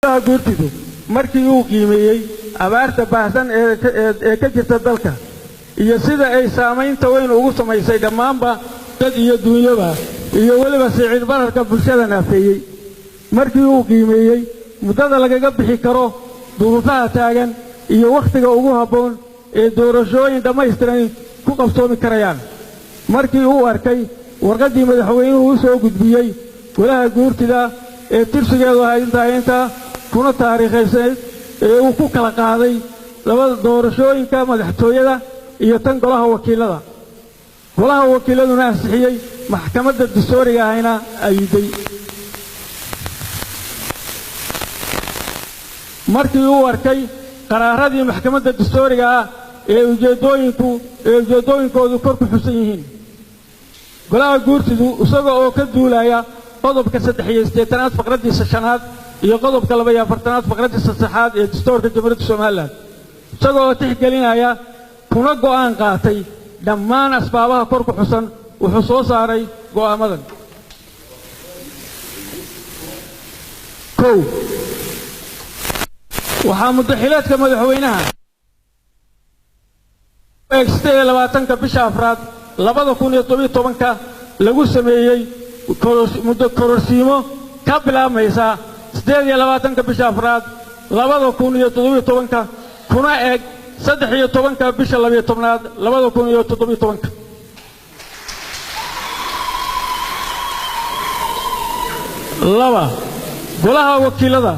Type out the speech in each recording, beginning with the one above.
Guurtidu markii uu qiimeeyey abaarta baahsan ee ka jirta dalka iyo sida ay saamaynta weyn ugu samaysay dhammaanba dad iyo duunyaba, iyo weliba sicir bararka bulshada naafeeyey, markii uu qiimeeyey muddada lagaga bixi karo duruufaha taagan iyo wakhtiga ugu habboon ee doorashooyin dhammaystiran ku qabsoomi karayaan, markii uu arkay warqaddii madaxweynuhu u soo gudbiyey golaha guurtida ee tirsigeedu ahayd intaa intaa kuna taariikhaysnayd ee uu ku kala qaaday labada doorashooyinka madaxtooyada iyo tan golaha wakiilada, golaha wakiiladuna ansixiyey, maxkamadda dastuuriga ahayna ayiday, markii uu arkay qaraaradii maxkamadda dastuuriga ah ee ujeeddooyinku ee ujeeddooyinkoodu kor ku xusan yihiin. Golaha guurtidu isaga oo ka duulaya qodobka 83aad faqraddiisa shanaad iyo qodobka 42aad faqraddiisa saddexaad ee dastuurka Jamhuuriyadda Somalilan, isaga oo tixgelinaya kuna go'aan qaatay dhammaan asbaabaha kor ku xusan, wuxuu soo saaray go'aamadan. 1, waxaa muddaxileedka madaxweynaha eeg 28-ka bisha afraad 2017-ka lagu sameeyey muddo kororsiimo ka bilaabmaysa 28-ka bisha afraad 2017-ka kuna eg 13-ka bisha 12aad 2017-ka. 2, golaha wakiilada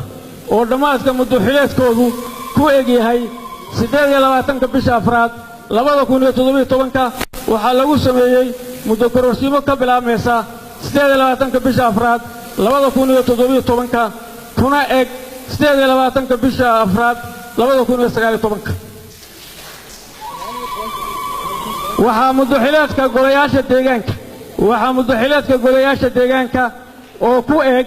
oo dhammaadka muddoxileedkoodu ku eg yahay 28-ka bisha afraad 2017-ka waxaa lagu sameeyey muddo kororsiimo ka bilaabmaysa 28-ka bisha afraad 2017-ka kuna eg 28-ka bisha afraad 2019-ka. Waxaa muddoxileedka golayaasha deegaanka waxaa muddoxileedka golayaasha deegaanka oo ku eg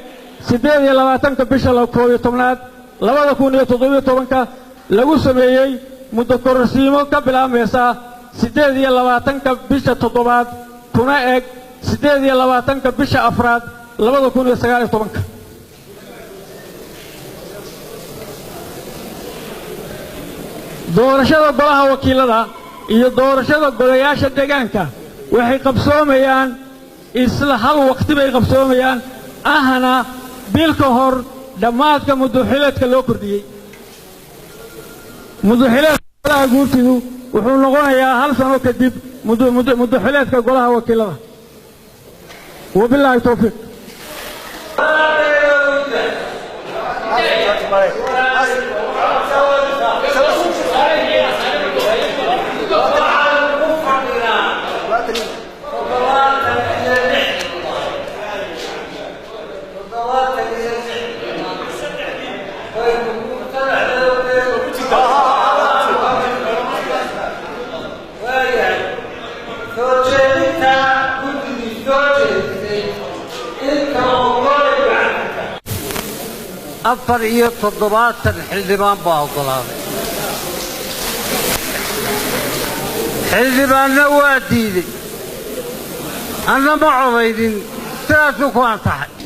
28-ka bisha 11aad 2017-ka lagu sameeyey muddo kororsiimo ka bilaabmaysa 28-ka bisha toddobaad kuna eg 28-ka bisha afraad 2019-ka. Doorashada golaha wakiilada iyo doorashada golayaasha deegaanka waxay qabsoomayaan isla hal waqti bay qabsoomayaan, ahna bil ka hor dhammaadka muddoxileedka loo kordhiyey. Muddoxileedka golaha guurtidu wuxuu noqonayaa hal sano kadib muddoxileedka golaha wakiilada. Wabilaahi towfiiq. 74 xildhibaan baa oggolaaday, xildhibaanna waa diidey, anna ma codaynin, sidaasuu ku ansaxay.